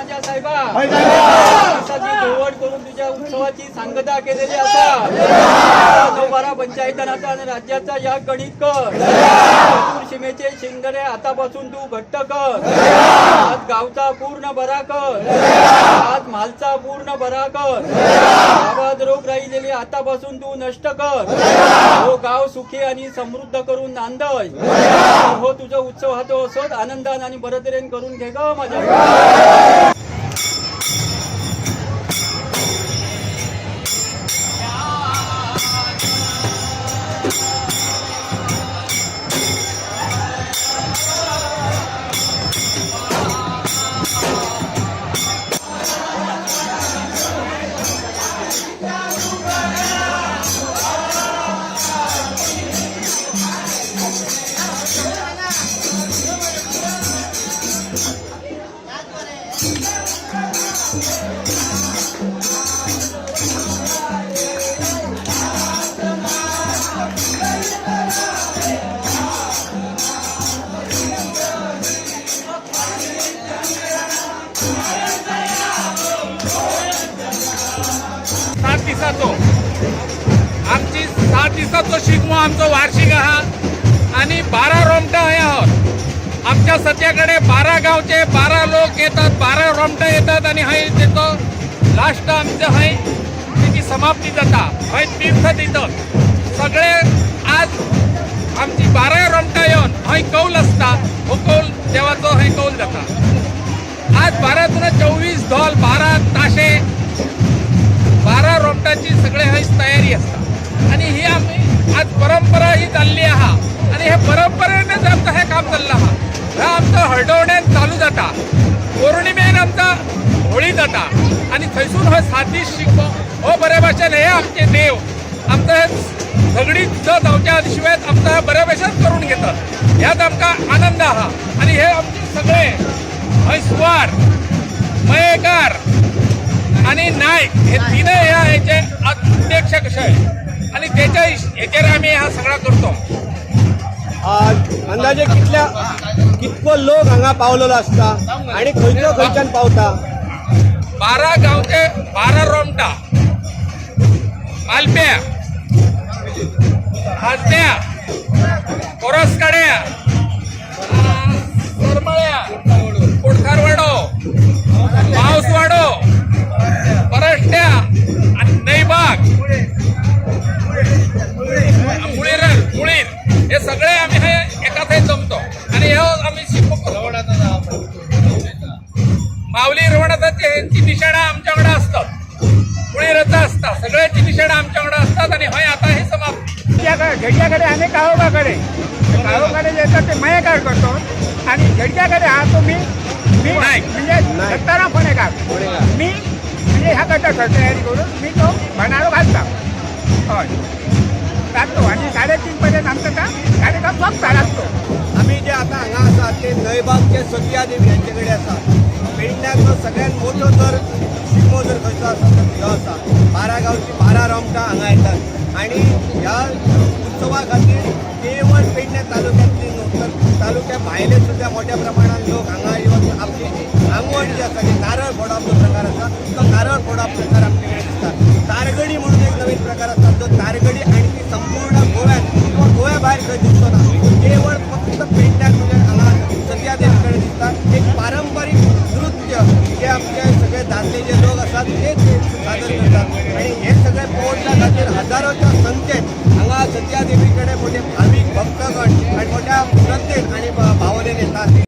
माझ्या साहेबा. दिवसाची धुळवड करून तुझ्या उत्सवाची सांगता केलेली असा. 9-12 पंचायतांचा आणि राज्याचा या गणित कर. चतुर सीमेचे शिंदरे आतापासून तू घट्ट कर. आज गावचा पूर्ण बरा कर, आज मालचा पूर्ण बरा कर. गावात रोग राहिलेली आतापासून तू नष्ट कर. हो गाव सुखी आणि समृद्ध करून नांदय. हो तुझा उत्सव हा तो असोच आनंदान आणि बरतरेन करून घे ग माझ्या. सात दिसाचो आमची 7 दिसाचो शिगमो आमचो वार्षिक आहा आणि 12 रोमटां हंय आहोत. आमच्या सत्याकडे 12 गावचे 12 लोक येतात, 12 रोमटां येतात आणि हंय तेचो लास्ट आमचे हंय तेची समाप्ती जाता. हंय तीर्थ दितात सगळे. आज आमची 12 रोमटां येवन हंय कौल आसता, हो कौल देवाचो हंय कौल जाता. आज 12 24 धोल, 12 ताशे, 12 रोमटांची सगळे हंय तयारी आसता आणि ही आमी आज परंपरा ही जाल्ली आहा आणि हे परंपरेनच आमचं हे काम चल्लां आहा. ह्या आमचं हळदवण्यान चालू जाता, पौर्णिमेन आमचा होळी जाता आणि थंयसून हो 7 दीस शिगमो हो बरे भाशेन. हे आमचे देव आमचं हे झगडी सुद्दां जावच्या शिवाय आमकां बऱ्या भशेन करून घेतात, ह्यात आमकां आनंद आहा. आणि हे आमचे सगळे हंय सुवार, मयेकार आणि नायक हे तिनय ह्या हेचे अध्यक्ष कशे आणि त्याच्या हेचेर आमी हा सगळा करतो. अंदाजे कितल्या कितको लोक हांगा पावलेलो आसता आणि खंयचो खंयच्यान पावता? 12 गावचे 12 रोमटा, मालप्या, खाजण्या, कोरसकाड्या, सरमळ्या, कोटखारवाडो, पावसवाडो, परष्ट्या आणि नईबाग, मुळीर मुळीर हे सगळे आम्ही हे एका थंय जमतो आणि हे आम्ही शिगमो करतो. माऊली रवणाथाची हेंची निशाणा आमच्या वांगडा असतात, मुळीराचा असता, सगळ्याची निशाणा आमच्या वांगडा असतात आणि हय आता हे समाप्ती. झेडक्याकडे आणि काळोखाकडे, काळोखाकडे जे येतात ते मयेकार करतो आणि झेडक्याकडे हा तो मी मी नाईक. म्हणजे दत्ताराम फणेकार, मी म्हणजे ह्या करता सर तयारी करून मी तो भंडारो घालता. हय, घालतो आणि 3:30 पर्यंत आमचा त्या कार्यक्रम सोंपता लागतो. आमी जे आता हांगा आसा ते नयबागचे सतिया देवी यांचे कडेन आसा. पेडण्याचो सगळ्यात मोठो जर शिगमो जर खंयचो आसा तर ह्यो आसा. 12 गांवची 12 रोमटां हांगा येतात आणि ह्या उत्सवा खातीर केवळ पेडणे तालुक्यांतली न्हू तर तालुक्या भायले सुद्दां मोठ्या प्रमाणात लोक हांगा येवन आपली जी आंगवण जी आसा, जी नारळ फोडप जो प्रकार आसा तो नारळ फोडप प्रकार आमचे कडेन दिसता. तारगडी म्हणून एक नवीन प्रकार आसा, जो तारगडी आणि ती संपूर्ण गोव्यात किंवा गोव्या भायर खंय दिसचो ना, केवळ फक्त पेडण्याक म्हणजे हांगा सतिया देवी कडेन दिसता. एक पारंपारीक नृत्य जे आमचे सगळे दादले जे लोक आसात ते सादर करतात आणि हे सगळे पळोवच्या खातीर हजारोच्या संख्येत हांगा सतिया देवी कडेन मोठे भावीक भक्तगण आणि मोठ्या श्रद्धेन आणि